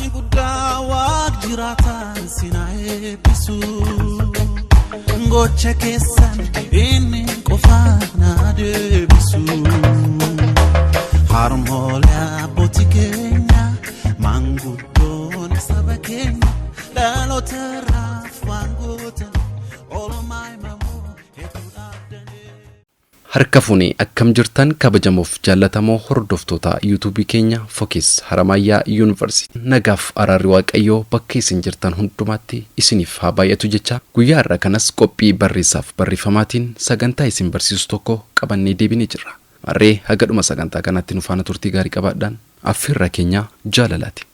Waaqni guddaa waaq jiraataan sin haa eebbisu. Gocha keessan inni qofaan haa deebisu. Harmoolee abbootii keenya maanguddoon saba keenya dhaloota irraaf waan gootan oolmaa himamoo hedduu dhaabdanii. Harka fuunee akkam jirtan kabajamoof jaallatamoo hordoftoota yuutuubii keenya Fokis Haramaayyaa Yuunivarsiitii. Nagaaf araarri Waaqayyoo bakka isin jirtan hundumaatti isiniif haa baay'atu jecha guyyaa har'a kanas qophii barreessaaf barreeffamaatiin sagantaa isin barsiisu tokko qabannee deebinee jirra. Marree haga dhuma sagantaa kanaatti nu faana turtii gaarii qabaadhaan affeerraa keenya jaalalaati.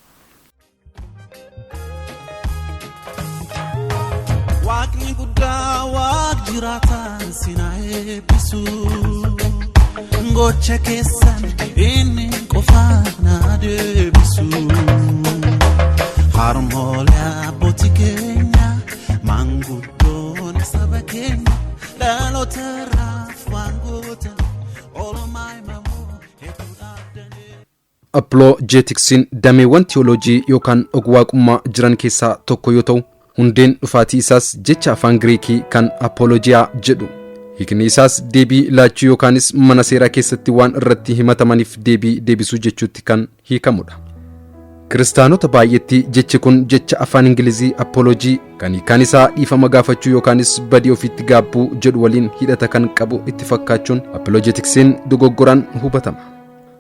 Waaqni guddaa waaq jiraataan sin haa eebbisu. Gocha keessan inni qofaan haa deebisu. Harmoolee abbootii keenya maanguddoon saba keenya dhaloota irraaf waan gootan oolmaa himamoo hedduu dhaabdanii. Apoloojeetiksiin dameewwan tiyooloojii yookaan ogwaaqummaa jiran keessaa tokko yoo ta'u, hundeen dhufaatii isaas jecha afaan Giriikii kan apoloojiyaa jedhu. Hiikni isaas deebii laachuu yookaanis mana seeraa keessatti waan irratti himatamaniif deebii deebisuu jechuutti kan hiikamudha. Kiristaanota baay'eetti jechi kun jecha afaan Ingilizii apoloojii kan hiikaan isaa dhiifama gaafachuu yookaanis badii ofiitti gaabbuu jedhu waliin hidhata kan qabu itti fakkaachuun apoloojeetiksiin dogoggoraan hubatama.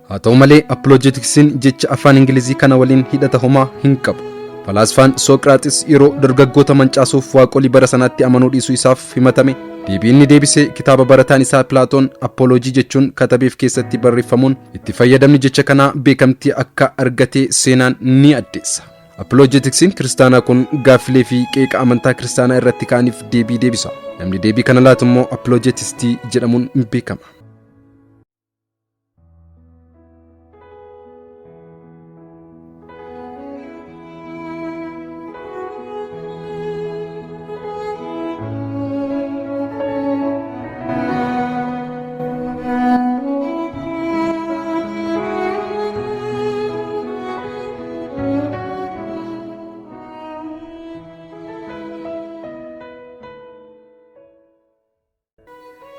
Haa ta'u malee apoloojeetiksiin jecha afaan Ingilizii kana waliin hidhata homaa hin qabu. Falaasfaan Sooqiraaxis yeroo dargaggoota mancaasuuf waaqolii bara sanaatti amanuu dhiisuu isaaf himatame deebii inni deebise kitaaba barataan isaa Pilaatoon apoloojii jechuun katabeef keessatti barreeffamuun itti fayyadamni jecha kanaa beekamtii akka argate seenaan ni addeessa. Apoloojeetiksiin kiristaanaa kun gaaffilee fi qeeqa amantaa kiristaanaa irratti ka'aniif deebii deebisa. Namni deebii kana laatu immoo apoloojeetistii jedhamuun beekama.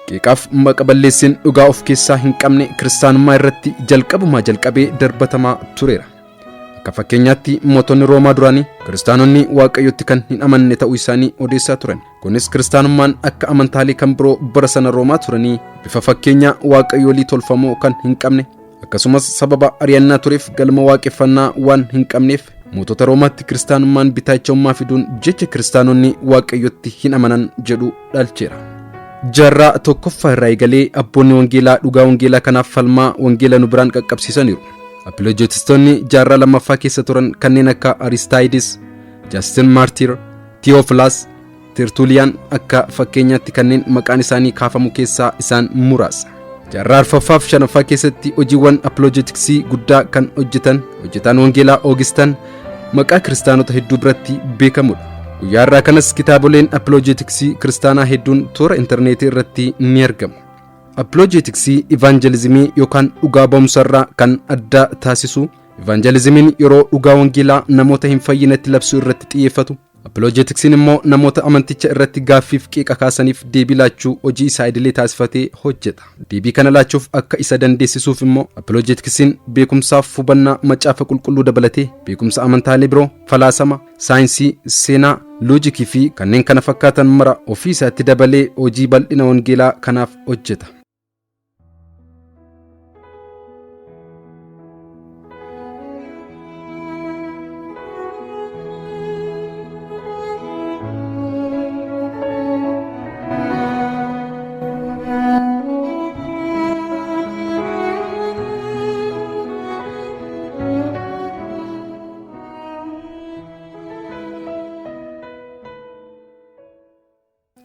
Qeeqaaf maqa balleessiin dhugaa of keessaa hin qabne kiristaanummaa irratti jalqabumaa jalqabee darbatamaa tureera. Akka fakkeenyaatti mootonni Roomaa duraanii kiristaanonni Waaqayyotti kan hin amanne ta'uu isaanii odeessaa turan. Kunis kiristaanummaan akka amantaalee kan biroo bara sana Roomaa turanii bifa fakkeenya waaqayyoolii tolfamoo kan hin qabne akkasumas sababa ari'annaa tureef galma waaqeffannaa waan hin qabneef mootota Roomaatti kiristaanummaan bitaacha'ummaa fiduun jecha kiristaanonni Waaqayyotti hin amanan jedhu dhalcheera. Jaarraa tokkoffaa irraa eegalee abboonni wangeelaa dhugaa wangeelaa kanaaf falmaa wangeela nu biraan qaqqabsiisaniiru. Apoloojeetistoonni jaarraa lammaffaa keessa turan kanneen akka Aristaayidis, Jaastin Maartiir, Tiyofilaas, Tertuuliyaan akka fakkeenyaatti kanneen maqaan isaanii kaafamu keessaa isaan muraasa. Jaarraa arfaffaa fi shanaffaa keessatti hojiiwwan apoloojeetiksii guddaa kan hojjetan hojjetaan wangeelaa Oogistan maqaa kiristaanota hedduu biratti beekamudha. Guyyaa har'aa kanas kitaaboleen apoloojeetiksii kiristaanaa hedduun toora intarneetii irratti ni argamu. Apoloojeetiksii ivaanjelizimii yookaan dhugaa ba'umsarraa kan adda taasisu ivaanjelizimiin yeroo dhugaa wangeelaa namoota hin fayyinetti labsuu irratti xiyyeeffatu Apoloojeetiksiin immoo namoota amanticha irratti gaaffiif qeeqa kaasaniif deebii laachuu hojii isaa idilee taasifatee hojjeta. Deebii kana laachuuf akka isa dandeessisuuf immoo apoloojeetiksiin beekumsaaf hubannaa macaafa qulqulluu dabalatee beekumsa amantaalee biroo, falaasama, saayinsii, seenaa, loojikii fi kanneen kana fakkaatan mara ofii isaatti dabalee hojii bal'ina wangeelaa kanaaf hojjeta.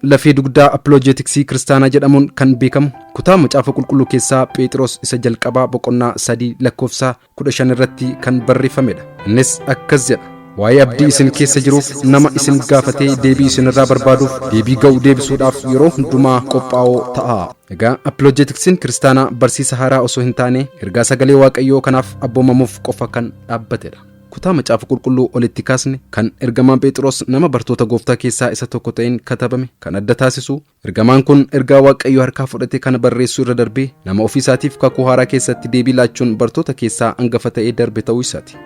Lafee dugdaa apoloojeetiksii kiristaanaa jedhamuun kan beekamu kutaa macaafa qulqulluu keessaa Phexros isa jalqabaa boqonnaa 3 lakkoofsa 15 irratti kan barreeffamedha. Innis akkas jedha. Waa'ee abdii isin keessa jiruuf nama isin gaafatee deebii isin irraa barbaaduuf deebii ga'u deebisuudhaaf yeroo hundumaa qophaa'oo ta'aa. Egaa apoloojeetiksiin kiristaanaa barsiisa haaraa osoo hin taane ergaa sagalee Waaqayyoo kanaaf abboomamuuf qofa kan dhaabbatedha. Kutaa Macaafa Qulqulluu olitti kaasne kan ergamaan Phexros nama bartoota gooftaa keessaa isa tokko ta'een katabame kan adda taasisu ergamaan kun ergaa Waaqayyoo harkaa fudhate kana barreessuu irra darbee nama ofii isaatiif kakuu haaraa keessatti deebii laachuun bartoota keessaa angafa ta'ee darbe ta'uu isaati.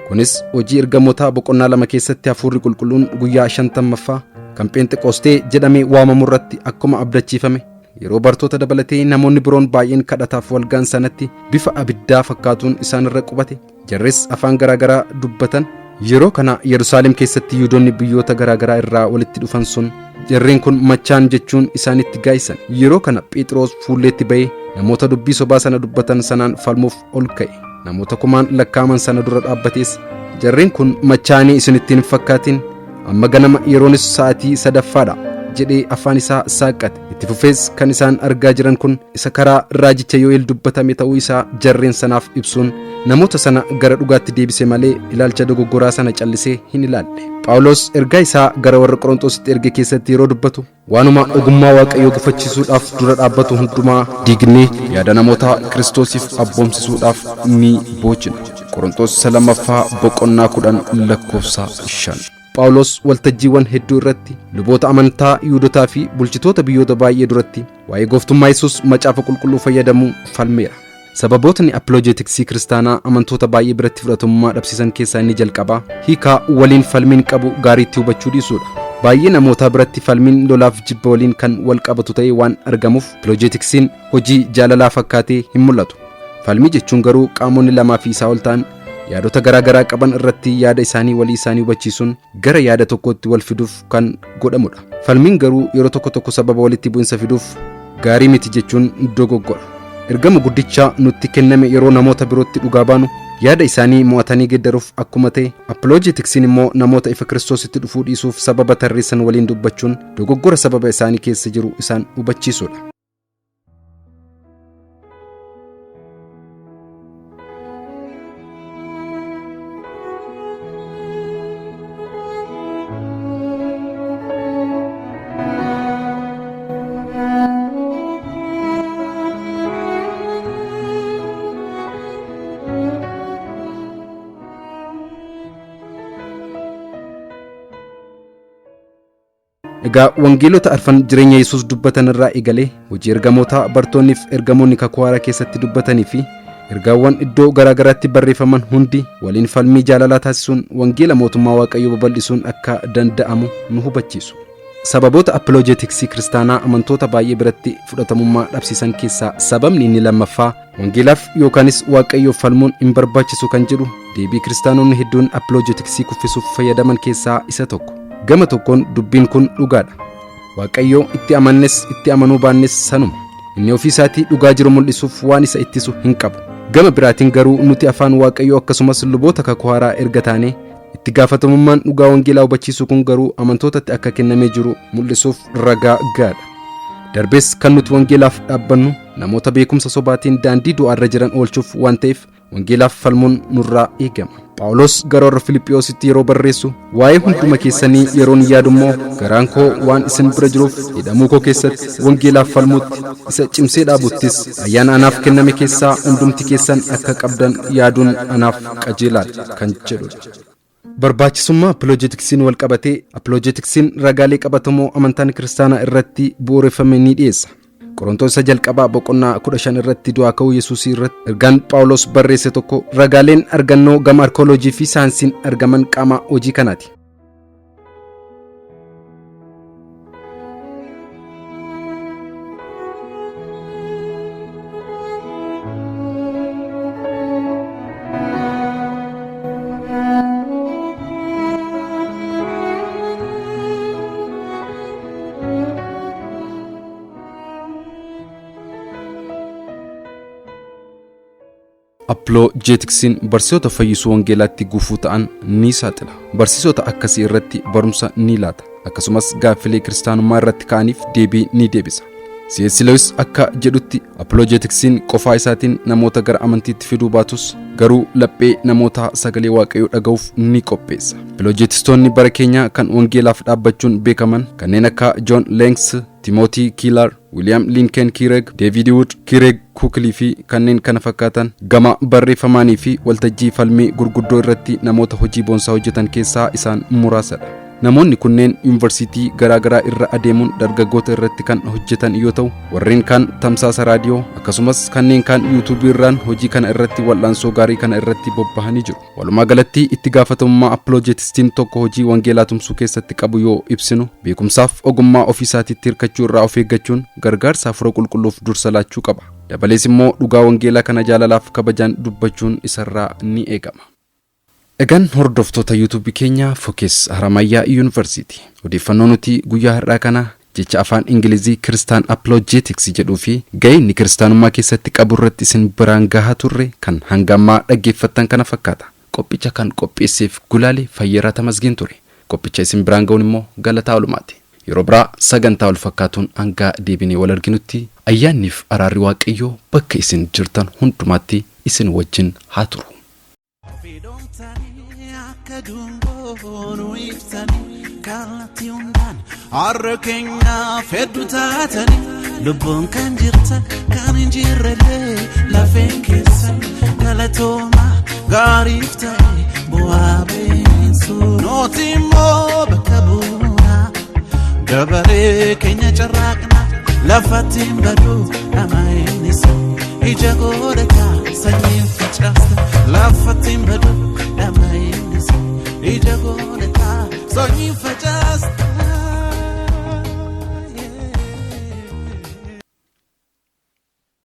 Kunis hojii ergamootaa boqonnaa 2 keessatti hafuurri qulqulluun guyyaa 50ffaa kan Pheenxeqoostee jedhamee waamamu irratti akkuma abdachiifame yeroo bartoota dabalatee namoonni biroon baay'een kadhataaf walga'an sanatti bifa abiddaa fakkaatuun isaan irra qubate. Jarris afaan garaagaraa dubbatan. Yeroo kana Yerusaalem keessatti Yihudoonni biyyoota garaagaraa irraa walitti dhufan sun jarreen kun machaan jechuun isaanitti gaa'isan. Yeroo kana Phexros fuulleetti ba'ee namoota dubbii sobaa sana dubbatan sanaan falmuuf ol ka'e. Namoota kumaan lakkaa'aman sana dura dhaabbatees jarreen kun machaanii isinitti hin fakkaatin, amma ganama yeroonis sa'aatii 3ffaadha jedhee afaan isaa saaqqate. Itti fufees kan isaan argaa jiran kun isa karaa raajicha Yoo'eel dubbatame ta'uu isaa jarreen sanaaf ibsuun namoota sana gara dhugaatti deebise malee ilaalcha dogoggoraa sana callisee hin ilaalle. Phaawulos ergaa isaa gara warra Qorontositti erge keessatti yeroo dubbatu waanuma ogummaa Waaqayyoo gufachiisuudhaaf dura dhaabbatu hundumaa diignee yaada namootaa Kiristoosiif abboomsisuudhaaf ni boojina. Qorontos 2ffaa boqonnaa 10 lakkoofsa 5. Phaawulos waltajjiiwwan hedduu irratti luboota amantaa Yihuudotaa fi bulchitoota biyyoota baay'ee duratti waa'ee gooftummaa Yesuus macaafa qulqulluu fayyadamuu falmeera. Sababootni appiloojeetiksii kiristaanaa amantoota baay'ee biratti fudhatamummaa dhabsiisan keessaa inni jalqabaa hiikaa waliin falmiin qabu gaariitti hubachuu dhiisuudha. Baay'ee namootaa biratti falmiin lolaaf jibba waliin kan wal qabatu ta'ee waan argamuuf appiloojeetiksiin hojii jaalalaa fakkaatee hin mul'atu. Falmii jechuun garuu qaamonni lamaa fi isaa ol ta'an yaadota garaagaraa qaban irratti yaada isaanii walii isaanii hubachiisuun gara yaada tokkootti wal fiduuf kan godhamudha. Falmiin garuu yeroo tokko tokko sababa walitti bu'insa fiduuf gaarii miti jechuun dogoggora. Ergama guddicha nutti kenname yeroo namoota birootti dhugaa baanu yaada isaanii mo'atanii geeddaruuf akkuma ta'e appiloojeetiksiin immoo namoota ifa Kiristoositti dhufuu dhiisuuf sababa tarreessan waliin dubbachuun dogoggora sababa isaanii keessa jiru isaan hubachiisudha. Egaa wangeelota arfan jireenya Yesuus dubbatan irraa eegalee hojii ergamootaa bartoonniif ergamoonni kakuu haaraa keessatti dubbatanii fi ergaawwan iddoo garaagaraatti barreeffaman hundi waliin falmii jaalalaa taasisuun wangeela mootummaa Waaqayyoo babal'isuun akka danda'amu nu hubachiisu. Sababoota appiloojeetiksii kiristaanaa amantoota baay'ee biratti fudhatamummaa dhabsiisan keessaa sababni inni lammaffaa wangeelaaf yookaanis Waaqayyoof falmuun hin barbaachisu kan jedhu deebii kiristaanonni hedduun appiloojeetiksii kuffisuuf fayyadaman keessaa isa tokko. Gama tokkoon dubbiin kun dhugaadha. Waaqayyoo itti amannes itti amanuu baannes sanuma. Inni ofii isaatii dhugaa jiru mul'isuuf waan isa ittisu hin qabu. Gama biraatiin garuu nuti afaan Waaqayyoo akkasumas luboota kakuu haaraa erga taanee itti gaafatamummaan dhugaa wangeelaa hubachiisuu kun garuu amantootatti akka kennamee jiru mul'isuuf ragaa gaadha. Darbees kan nuti wangeelaaf dhaabbannu namoota beekumsa sobaatiin daandii du'aarra jiran oolchuuf waan ta'eef wangeelaaf falmuun nurraa eegama. Phaawulos gara warra Filiphiyositti yeroo barreessu waa'ee hunduma keessanii yeroon yaadu immoo garaan koo waan isin bira jiruuf hidhamuu koo keessatti wangeelaaf falmuutti isa cimsee dhaabuttis ayyaana anaaf kenname keessaa hundumti keessan akka qabdan yaaduun anaaf qajeelaadha kan jedhudha. Barbaachisummaa appiloojeetiksiin wal qabatee appiloojeetiksiin ragaalee qabatamoo amantaan kiristaanaa irratti bu'uureffame ni dhiyeessa. Qorontos isa jalqabaa boqonnaa 15 irratti du'aa ka'uu Yesuusii irratti ergaan Phaawulos barreesse tokko ragaaleen argannoo gama arkooloojii fi saayinsiin argaman qaama hojii kanaati. Appiloojeetiksiin barsiisota fayyisuu wangeelaatti gufuu ta'an ni saaxila. Barsiisota akkasii irratti barumsa ni laata. Akkasumas gaaffilee kiristaanummaa irratti ka'aniif deebii ni deebisa. C.S. Lewis akka jedhutti appiloojeetiksiin qofaa isaatiin namoota gara amantiitti fiduu baatus garuu laphee namootaa sagalee Waaqayyoo dhaga'uuf ni qopheessa. Appiloojeetistoonni bara keenyaa kan wangeelaaf dhaabbachuun beekaman kanneen akka John Lennox, Timothy Keller, William Lincoln Kireg, David Wood, Kireg Kuukilii fi kanneen kana fakkaatan gama barreeffamaanii fi waltajjii falmii gurguddoo irratti namoota hojii boonsaa hojjetan keessaa isaan muraasadha. Namoonni kunneen yuunivarsiitii garaagaraa irra adeemuun dargaggoota irratti kan hojjetan yoo ta'u, warreen kaan tamsaasa raadiyoo akkasumas kanneen kaan yuutuubii irraan hojii kana irratti wal'aansoo gaarii kana irratti bobbahanii jiru. Walumaa galatti itti gaafatamummaa appiloojetistiin tokko hojii wangeelaa tumsuu keessatti qabu yoo ibsinu, beekumsaaf ogummaa ofii isaatiitti hirkachuu irraa of eeggachuun gargaarsa hafuura qulqulluuf dursa laachuu qaba. Dabalees immoo dhugaa wangeelaa kana jaalalaaf kabajaan dubbachuun isarraa ni eegama. Egaan hordoftoota yuutuubii keenya Focus Harammayyaa Yuunivarsiitii, odeeffannoo nuti guyyaa har'aa kana jecha afaan Ingilizii Christian Apologetics jedhuu fi ga'ee inni kiristaanummaa keessatti qabu irratti isin biraan gahaa turre kan hanga ammaa dhaggeeffattan kana fakkaata. Qophicha kan qopheesseef gulaale Fayyeeraa Tamasgeen ture. Qophicha isin biraan ga'uun immoo Galataa Olumaati. Yeroo biraa sagantaa wal fakkaatuun hanga deebinee wal arginutti ayyaanniif araarri Waaqayyoo bakka isin jirtan hundumaatti isin wajjin haa turu. Fidoomtanii akka dungoo nu ibsanii, kallattii hundaan har'a keenyaaf hedduu taatanii, lubbuun kan jirtan, kan hin jirrellee lafeen keessan, galatooma gaariif ta'e bu'aa beensu. Nuti immoo bakka bu'uura dabaree keenya carraaqna, lafatti hin badu nama inni ija godhata sanyiin facaasta lafatti.